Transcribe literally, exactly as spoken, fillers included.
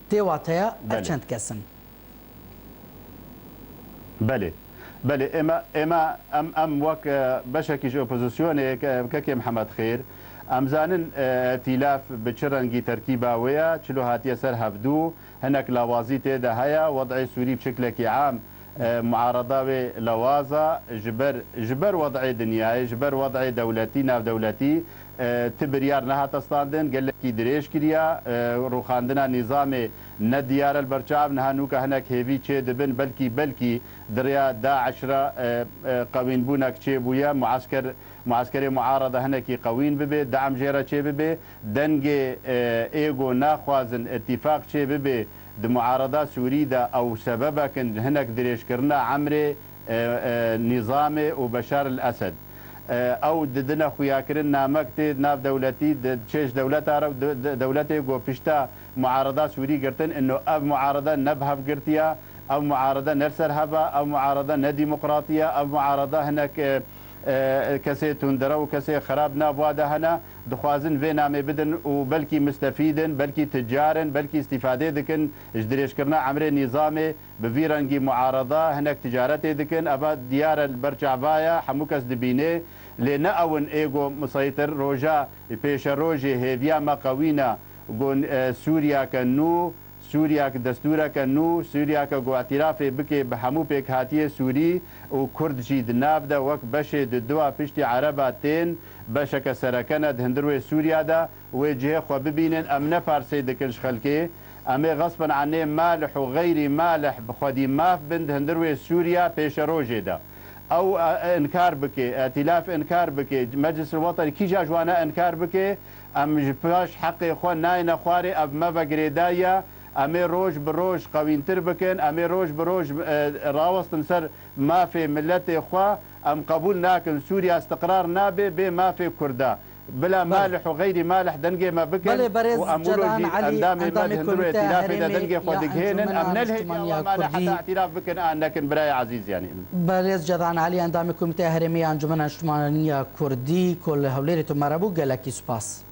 Tê wateya ev Belê. çend kes in? Belê. Belê, ême, ême em, em wek, e, beşekî ji opozisyonê, ke-, kekê Mihemed Xêr, em zanin, e, îtîlaf bi çi rengî terkîba wê ye, çilo hatiye ser hevdû, hinek lawazî tê de heye, wed'ê Sûrî bi şiklekî am, e, muarada wê lawaz e, ji ber, ji ber wed'ê dinyayê, ji ber wed'ê dewletî, navdewletî, e, ti biryar nehate standin, gelekî dirêj kiriya, e, rûxandina nîzamê ne diyar e li ber çav, niha nûka hinek hêvî çê dibin, belkî, belkî di rêya DAIŞ re, e, e, qewînbûnek çêbûye, muesker, mueskerê muarada hinekî qewîn bibe, de'm jê re çê bibe, dengê, e, ê ku naxwazin îtîfaq çê bibe di muarada Sûrî de, ew sebebek in hinek dirêjkirina emrê, e, e, nîzamê û Beşar el Esed. E, ew didine xuyakirin namek tê navdewletî, di çêj dewleta re, de-, de-, dewletê ku pişta muarada Sûrî girtin, ino ev muarada ne bi hev girtiya, ev muarada ne li ser hev e, ev muarada ne demokratî ye, ev muarada hinek, e, e, kesê tundere û kesê xerab nav wa de hene, dixwazin vê namê bidin û belkî mistefîd in, belkî ticar in, belkî îstîfadê dikin ji dirêjkirina emrê nîzamê, bi vî rengî muarada hinek ticaretê dikin. Eva diyar e li ber çava ye, hemû kes dibîne. Lê ne ew in ê ku miseytir roja pêşerojê hêviya me qewîn e, ku, e, Sûriyeke nû, Sûriyek destûreke nû, Sûriyeke ku îtîrafê bike bi hemû pêkhatiyê Sûrî û Kurd jî di nav de wek beşê di dua piştî Ereba tên, beşeke sereke ne di hundir wê Sûriya de, wê cihê xwe bibînin, em ne parsê dikin ji xelkê, em ê xesben anê malih û xeyrî malih bi xwedî maf bin di hundir wê Sûriya pêşerojê de. Ew, e, inkar bike, îtîlaf inkar bike, Meclis el Wetenî kîja ji wan e inkar bike, em ji paş heqê xwe nayêne xwarê, ev me ve girêdayî ye, em ê roj bi roj qewîntir bikin, em ê roj bi roj, e, rawestin ser mafê miletê xwe, em qebûl nakin Sûriya istiqrar nabe bê mafê Kurda. Bila Belê. malih û xeyrî malih dengê me bikin Belê, berêz û em wilo Cedan jî Elî, endamê me endamê di hundir wê Komîteya îtîrafê de Herêmî dengê xwe ya digihênin, Encûmena em nelhêjiya Niştimanî ya wan e heta Kurdî. îtîraf bikin, a nekin birayê ezîz, yanî. Berêz Cedan Elî, endamê Komîteya Herêmî ya Encûmena Niştimanî ya Kurdî, ku li Hewlêrê tu me re bû, gelekî spas.